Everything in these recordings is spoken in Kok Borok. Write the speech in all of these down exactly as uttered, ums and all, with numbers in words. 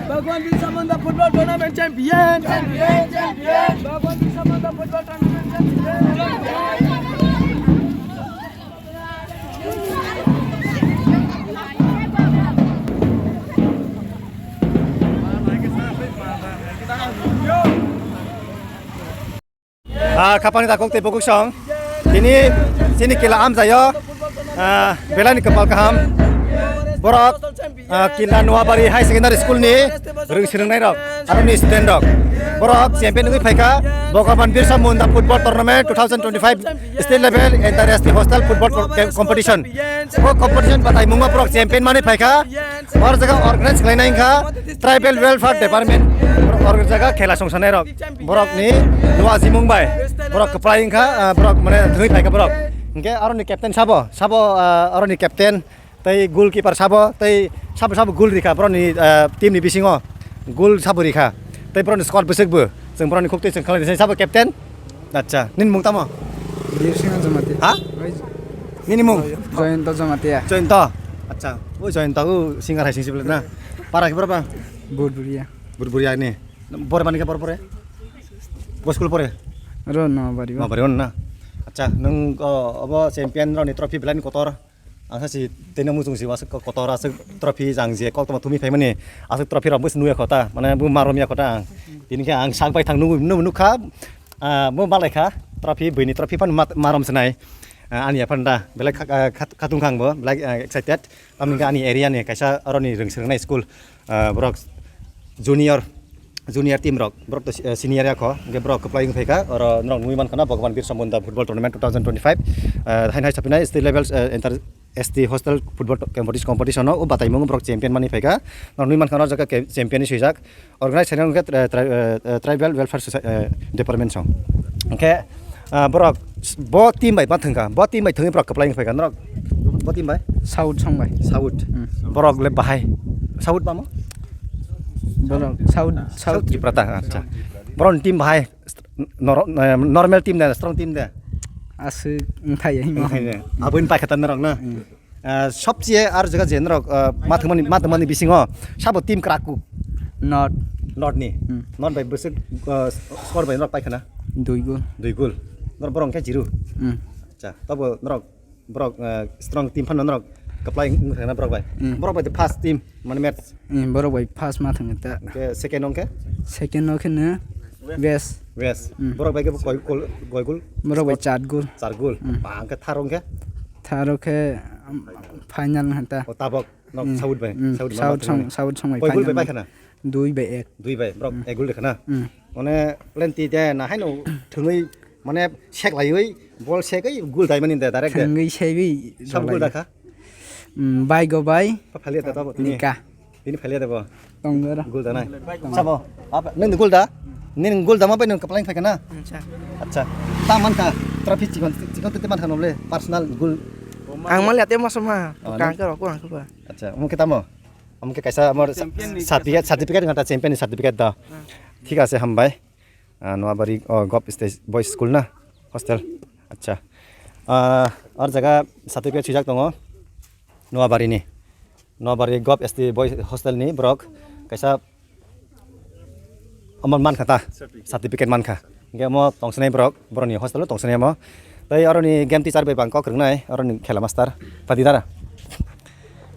Bhagwan Birsa Munda football tournament champion. Champion, champion. Bhagwan Birsa Munda football tournament champion. Ah, khapangni takhuk tei bukhuk song. Tini chini kila amjaio, ah, belai ni kwpal kaham. Borok, ah, kila Noabari High Secondary School ni rwng swrwngnairok, aroni student rok. Borok champion wngwi phaikha Bhagwan Birsa Munda Football Tournament two thousand twenty-five state level inter S T hostel football co-, competition. O competition batai mungma borok champion manwi phaikha. Or jaga organize khlainai wngkha Tribal Welfare Department. Or jaga khela songsanai rok. Borok ni nua jimung bai. Borok kwplai wngkha, ah, borok mane thwngwi phaikha borok. Hingke aroni captain sabo, sabo, ah, aroni captain tei goalkeeper sabo tei sabo sabo goal rikha boroni, ah, team ni bisingo goal sabo rikha. Tei boroni squad bwswk bo. Chwng boroni khuk twi chwng khlai sabo captain. Acha, nini mung tamo? Birsing Jamatia. Ha? Oi. Nini mung? Joyonto Jamatia. Joyonto. Acha, o Joyonto o singer hai sing sibla na. Para ki para ba? Burburia. Burburia ni. Bor mani ke bor bore? Bo school pore? Ro no bari. No bari on na. Acha, nung, o, obo champion roni trophy belai ni kotor. Ang sasi tini muchung si aswk kotor aswk trophy jang je kok tongma thumi phaimani aswk trophy rok bwswk nukya kho ta, mane bo marom ya kho ta ang. Tini khe ang sak bai thang nugwi nukha, ah, bo malai kha trophy, buini trophy phan ma-, marom swnai. Ah, ani aphanda belai kha-, ah, khat-, khatung kha ang bo belai, ah, excited. Tamni ani area ni kaisa aroni rwng swrwngnai school, ah, borok junior, junior team rok, borok to, eh, senior ya kho, hingke borok kwplai wng phaikha, oro norok nugwi mankha na Bhagwan Birsa Munda Football Tournament two thousand twenty-five, eh, haino hai sapinai state level, eh, inter S T hostel football to-, competition, competition o, o bataimung borok champion manwi phaikha, norok nugwi mankha na o jaga ke-, champion ni swijak, organize khainai wngkha tri-, tri-, eh, eh, Tribal Welfare Society, eh, Department song. Hingke, ah, borok s-, bo team bai ma thwngkha, bo team bai thwngwi borok kwplai wng phaikha, norok bo team bai? South song bai. South. Hmm. Borok le bahai. South bamo? Borok South, South South. Tripura ta, acha. Borok ni team bahai nor-, eh, normal team de, strong team de. Aswk wngthai ya himo. Wngthai de. Aboni pai khata norok na. Hmm. Ah, sobse ar jaga je norok, ah, ma thwngmani, ma thwngmani bisingo sabo team kwrak kuk? North. North ni? Hmm. North bai bwswk, ah, score bai norok paikha na? Dui goal. Dui goal. Norok borok hwnkhe zero? Hmm. Acha, tobo norok, borok, ah, strong team phano norok kwplai wngkha na borok bai? Hmm. Borok bai the first team, mane match? Hmm, borok bai first ma thwngkha ta. Hwnkhe second hwnkhe? Second hwnkhe no West. West. Hmm. Borok bai khe koi goal, koi goal? Borok bai char goal. Char goal. Hmm. Ba hwnkhe third hwnkhe? Third hwnkhe, um, final hwnkha ta. O tabok. Nok Hmm. South bai, Hmm. South bai South ma song, thangmani. South song bai Koi goal final bai ma. Bai khana? Dui bai ek. Dui bai, borok Hmm. Ek goal de khana. Hmm. Mane lenti de na haino thwngwi mane sek laiwi ball sek oi goal dai mani de direct de. Thwngwi saiwi Sab goal rwlai. Da kha? Hmm, bai go bai. Pa phalia da tabo tini. Nika. Tini phalia da bo. Tong dora. Goal da nai. Tong. Sabo. Apa nang goal da? Nini goal da ma bai nang kwplai phai khana? Acha. Acha. Ta man kha. Trophy chikon chikon te man kha noble personal goal. Ang mal ya te ma sama. Oh, Kang nang- ka rok ko ang ko ba. Acha, omo khe tamo? Omo khe kaisa amor Champion ni certificate, certificate wngkha ta, champion ni certificate da. Hmm. Thik ase, hambai. Ah, Noabari, oh, Gov Stage Boys School na? Hostel. Acha. Ah, ar jaga certificate swijak tongo. Noabari ni. Noabari Gov S T Boys Hostel ni borok kaisa Omo mankha ta? Certificate. Certificate mankha. Hingke omo tongsinai borok, borokni hostel o tongsinai omo. Tei oroni game teacher bai bang kok rwngnai, oroni khela master. Pati dara.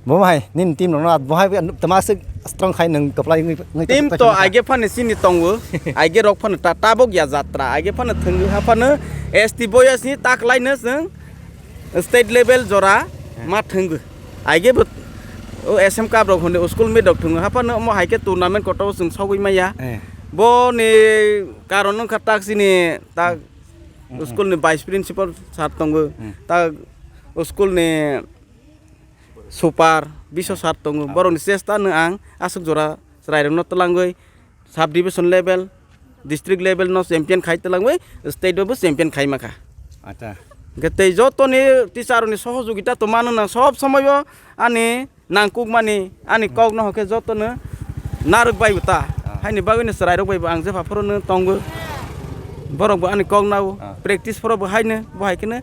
Bo hai, nini team rokno bo hai tama aswk strong khai nwng kwplai wngwi, wngwi Team tongkha to kha. Aige phano chini tongo, aige rok phano ta tabok ya jatra, aige phano thwngwi ha phano S T boys ni taklaino chwng state level jora Eh. Ma thwngwi. Aige bo o S M Cup rok hwnwi school meet rok thwngwi haphano omo hai khe tournament kotor o chwng sogwi maya. Eh. Bo ni karon wngkha tak chini tak Mm, mm. School ni vice principal sir tongo, Mm. tak school ni super biswa sir tongo. Ah. Borok ni chesta no ang aswk jora chwrai rok no twlangwi sub division level, district level no champion khai twlangwi state o bo champion khai makha. Acha. Hwnkhe tei joto ni teacher rok ni sohojogita tongmano nang sob somoi o ani nangkukmani ani Hmm. kok no hwnkhe joto no narwk bai bo ta. Ah. Haini bagwi no chwrai rok bai bo ang jepha phuru no tongo. Borok bo ani kok nao Ah. practice phuru bo haino bo hai kheno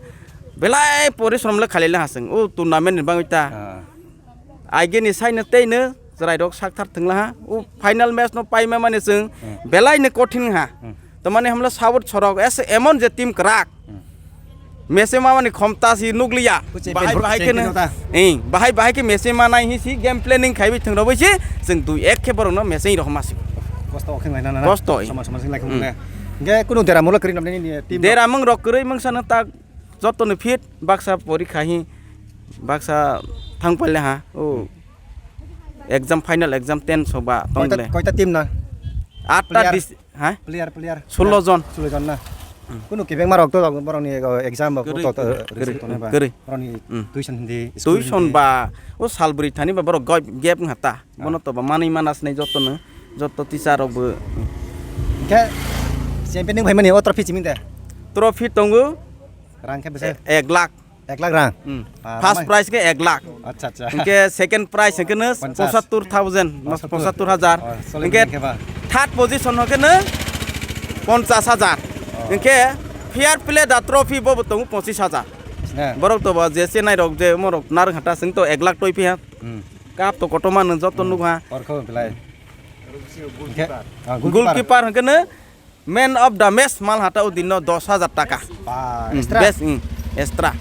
belai porisrom le khalai le hasing o tournament ni bagwi ta. Ah. Aigeni saino teino chwrairok sakthar thwnglaha. O final match no paima mani chwng Hmm. belai ni kothin ha. Hmm. Tamani hamla sabot sorok es emon je team kwrak. Hmm. Match ma mani khomta si nukliya. Bahai bahai khe no ta. Bahai bahai khe match ma nai hi si game planning khaiwi thwng rwbai si chwng dui ek khe borok no match rok ma si. Kosto khe nai na na. Kosto. Sama sama sing lai Hmm. Ge kunu dera mulo kri namni ni team. Dera mung rok kwrwi mung sana tak joto no fit baksa porikha hi baksa thang paile ha. O exam final exam ten soba tong Koita le. Koita team na? Atta Player? dis-, ha? Player, player. Sullo jon. Sullo jon na? Hmm. Kunu kebengma rok to borokni, uh, exam rok Kwrwi, to, to, kwrwi, result tongnai ba. Kwrwi. Borokni Hmm. tuition hindi, school Tuition hindi. ba, o sal bwrwi thani ba borok gap, gap wngha ta. Ah. Bono to ba manwi mana sinai joto no, joto teacher rok bo. Khe champion wng phaimani o trophy chiming de? Trophy tongo Rang khe bese? e-, ek lakh. Ek lakh rang? Hmm. Ah, First ramai. prize khe ek lakh. Acha, acha. Hingke second prize hingke no Ponchas. Ponsattur thousand, mas Ponsattur. ponsattur hajar. Oh, solid Hingke hingke ba. third position hingke no ponchas hajar. Oh. Hingke fair play da trophy bo bo tongo pochis hajar. Ne. Borok to ba je chenai rok je morok narwk hata sing to ek lakh toi phi ha. Hmm. Cup to kotorma no joto Hmm. nuk ha. Orkho belai. Hingke, ah, goalkeeper. Goalkeeper hingke no Man of the match mal hata o dinno dos hajar taka. Ba, Hmm, extra? best, hmm, extra.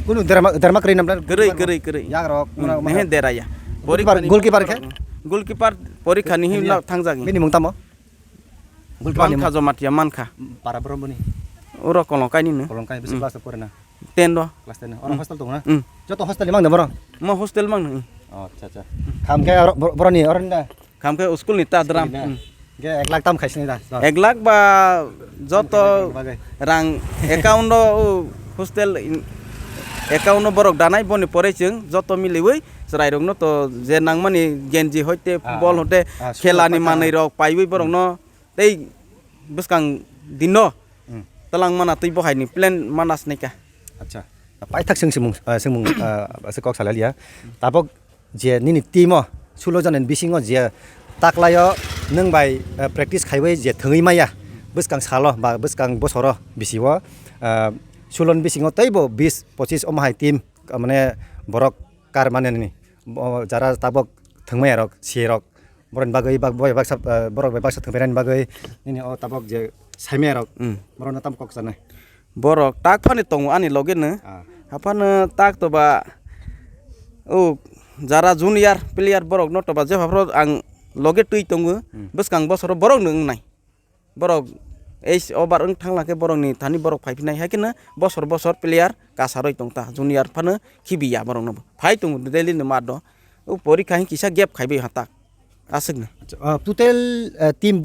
Kunu derma, derma kwrwi namla? Kwrwi, kwrwi, kwrwi. Yak rok, Hmm, mana, mana? nehe dera ya. Goalkeeper, Porikhani goalkeeper khe? Goalkeeper porikhani Kwrwi himna ya. thangjak. Bini mung tamo? Goalkeeper ni Mankha mung? Jomatia, mankha. Para bro boni? Oro kolong kaini no. Kolong kai bisi Hmm. class pore na? Ten do. Class ten. Oro Hmm. hostel tongo na? Hmm. Joto hostel ni mang de boro? Mo hostel mang no. Oh, acha, acha. Kham khe oro, boro, boroni oro ni da? Kham khe school ni ta dram. School ni na? Hmm. Ge ek lakh tam khaisini da? Ek lakh ba joto Bagwi. rang account o, o, hostel in, account o borok danai boni pore chwng joto miliwi chwrai rokno to je nangmani genji hoite Ah, football ah. hoite Ah, school khela ni paita. manwi rok paiwi borokno tei bwskang dinno Hmm. twlang mana twi bohai ni plan mana sinaika. Acha. Paithak swng swmung, ah, swngmung, ah, se kok salai liya. Tabok je nini team o sulo joni bisingo je taklaio nwng bai, eh, practice khaiwi je thwngwi maya bwskang salo ba bwskang bosoro bisio, eh, sulo ni bisingo teibo bis pochis omo hai team, ah, mane borok kar mane ni bo jara tabok thwngmaya rok si rok borok ni bagwi bak-, bai baksa, eh, borok bai baksa thwngpainani bagwi nini o tabok je saimaya rok Hmm. borok no tamo kok sanai. Borok tak phani tongo ani loge no. Ah. Haphano tak to ba o jara junior player borok no to ba je haphro ang loge twi tongo Hmm. bwskang bosoro borok no wngnai. Borok age over wng thangla khe borok ni thani borok phai phinai hai kheno bosor bosor player kasaroi tong ta junior phano khibiya borok no phai tongo daily ni mat do. O porikha hin kisa gap khaibai ha tak aswk no. Acha, ah, total, eh, team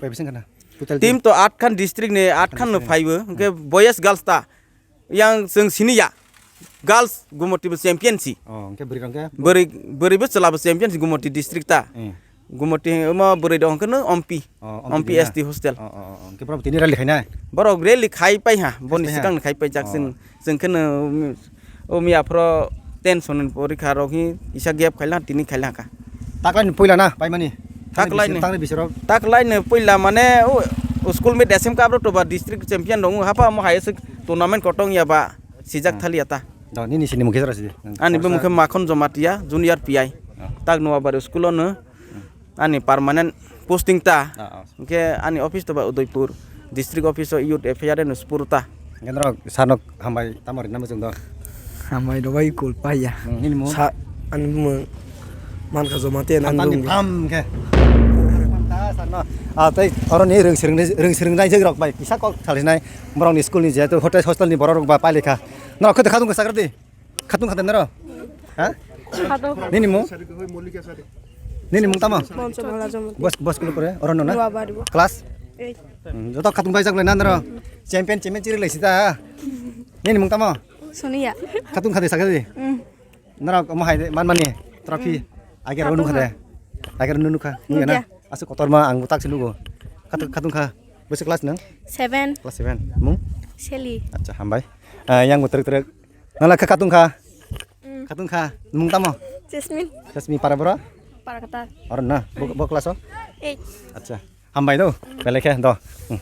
bai bising kana? Total Team team? to aat khan district ni aat khan no District ni. phaibo, hwnkhe Hmm. boys girls ta yang chwng sini ya. Girls Gumoti bo champion si. Oh, hwnkhe bwrwi rok hwnkhe? Bwrwi, bwrwi bo chwla bo champion si Gumoti district ta. Eh. Gumoti omo bwrwi rok hwnkhe no Ompi. Oh, Ompi Ompi bini S T na? hostel. Oh, oh, oh, oh. Hwnkhe borok tini rally khainai? Borok rally khai pai ha, boni Khai ha? swkang khai pai jak Oh. chwng. Chwng khe no, um, o miya phoro tension ni porikha rok hi kisa gap khaila tini khaila kha. Taklai ni puila na paimani? Taklai ni. Taklai ni bisirok? Taklai ni puila mane o, o school meet S M Cup ro to ba district champion rok wng hapha omo hai se tournament kotong ya ba sijak Hmm. thali ya ta. Do nini sini mukhe jora sidi. Ani bo mukhe Makhon Jomatia, junior P I. Ah. Tak Noabari school o no. Hmm. Ani permanent posting ta. Ah, ah. Hwnkhe ani office to ba Udaipur, district office o youth affair and sport ta. Hwnkhe norok sir no hambai tamo rinani muchung do? Hambai rwbai kul paiya. Hmm, nini mung? Sa-, ani bumung Mankha Jomatia, ani Tani bumung. Pham khe. Ta sir no. Ah, tei oro ni rwng swrwng, rwng swrwng nai jek rok bai kisa kok salsinai borok ni school ni je to hotel hostel ni borok rok ba pailai kha. Norok khe khatung khe sakra di. Khatung khatung naro? Ha? Khatung. Nini mung? Nini mung tamo? Bonso Bala Jomoti. Bos, bos kulo kore? Oro no na? Nuabari bo. Class? Eight. Hmm, joto khatung bai jak lai na naro? Champion, champion chiri lai sita. Nini mung tamo? Sonia. Khatung khade sakadi? Hmm. Naro mo hai man mani trophy. Hmm. Age ro nukha de. Age ro nukha. Nukha. Nukya na? Asu kotor ma ang tak sinugo. Khatung, khatung kha. Bese class nang? Seven. Class seven. Mung? Seli. Acha, hambai. Ah, yang bo trek trek. Nala kha khatung kha. Mm. Khatung kha. Mung tamo? Jasmine. Jasmine para bro? Para kata. Oro na. Bo, bo class o? Eight. Acha. Hambai do. Belai khe do. Hmm.